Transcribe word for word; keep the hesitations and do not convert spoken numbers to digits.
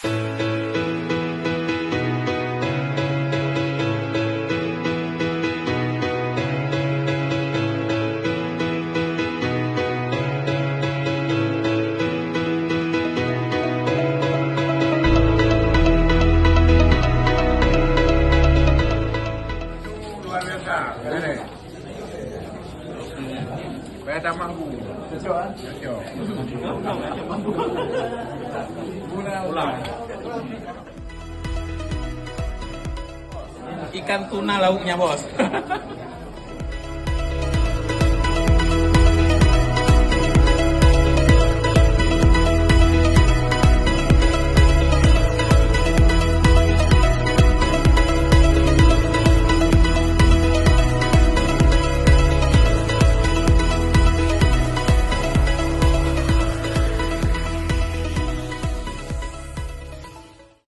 Luar biasa. Payah tamah bu. Cocok, ah? Cocok. Ulang. Ikan tuna lauknya, Bos.